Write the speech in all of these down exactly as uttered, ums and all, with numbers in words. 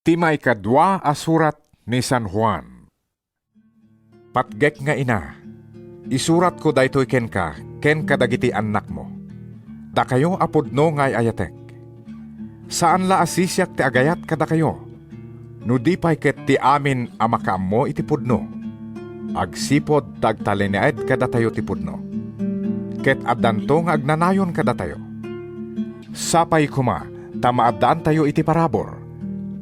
Ti maikadua a surat ni San Juan. Patgek nga ina, isuratko daytoy kenka ken kadagiti annakmo. Dakayo a pudno nga ay-ayatek. Saan la a sisiak ti agayat kadakayo, no di pay ket ti amin a makaammo iti pudno, agsipud ta agtalinaed kadatayo ti pudno. Ket addanto nga agnanayon kadatayo. Sapay koma ta maaddaantayo iti parabur,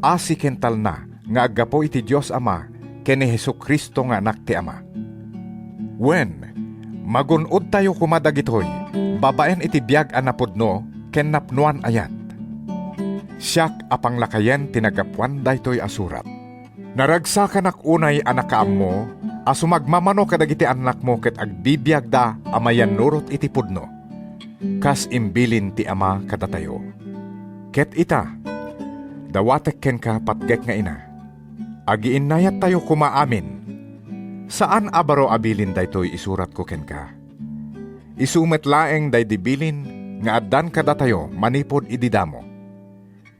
asi ken talna nga aggapu iti Dios Ama ken ni Jesu-Cristo nga Anak ti Ama. Wen, magun-odtayo koma dagitoy babaen iti biag a napudno ken napnoan ayat. Siak a panglakayen ti naggapuan daytoy a surat. Naragsakanak unay a nakaammo a sumagmamano kadagiti annakmo ket agbibiagda a mayannurot iti pudno, kas imbilin ti Ama kadatayo. Ket ita, dawatek kenka, patgek nga ina, agiinnayattayo koma amin. Saan a baro a bilin daytoy isuratko kenka. Isu met laeng daydi bilin nga addan kadatayo manipud idi damo.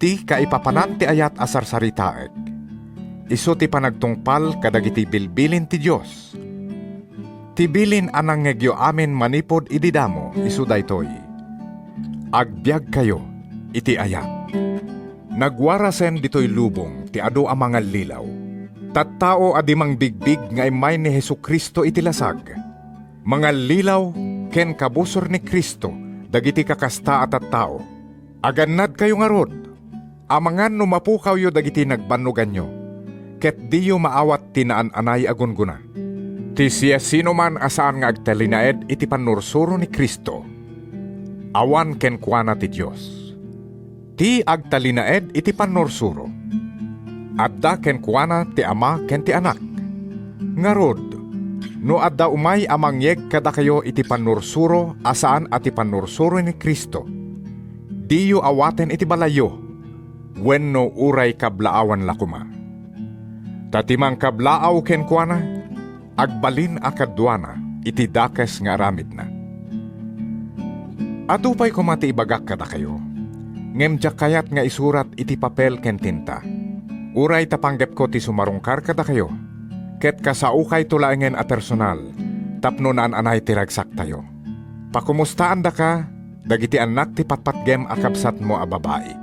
Ti kaipapanan ti ayat a sarsaritaek, isu ti panagtungpal kadagiti bilbilin ti Dios. Ti bilin a nangngegyo amin manipud idi damo isu daytoy: agbiagkayo iti ayat. Nagwarasen ditoy lubong ti adu a mangallilaw. Tattao a di mangbigbig nga immay ni Jesu-Cristo iti lasag. Mangallilaw ken kabusor ni Cristo dagiti kakasta a tattao. Agannadkayo ngarud, amangan no mapukawyo dagiti nagbannoganyo, ket diyo maawat ti naan-anay a gunggona. Ti siasinoman a saan nga agtalinaed iti pannursuro ni Cristo, awan kenkuana ti Dios. Ti agtalinaed iti pannursuro, adda kenkuana ti Ama ken ti Anak. Ngarud, no adda umay a mangyeg kadakayo iti pannursuro a saan a ti pannursuro ni Cristo, diyo awaten iti balayyo, wenno uray kablaawan la koma. Ta ti mangkablaaw kenkuana, agbalin a kaduana iti dakes nga aramidna. Adu pay koma ti ibagak kadakayo, ngem diak kayat nga isurat iti papel ken tinta. Uray ta panggepko ti sumarungkar kadakayo, ket kasaokayto laengen a personal tapno naan-anay ti ragsaktayo. Pakomustaandaka dagiti annak ti patpatgem a kabsatmo a babai.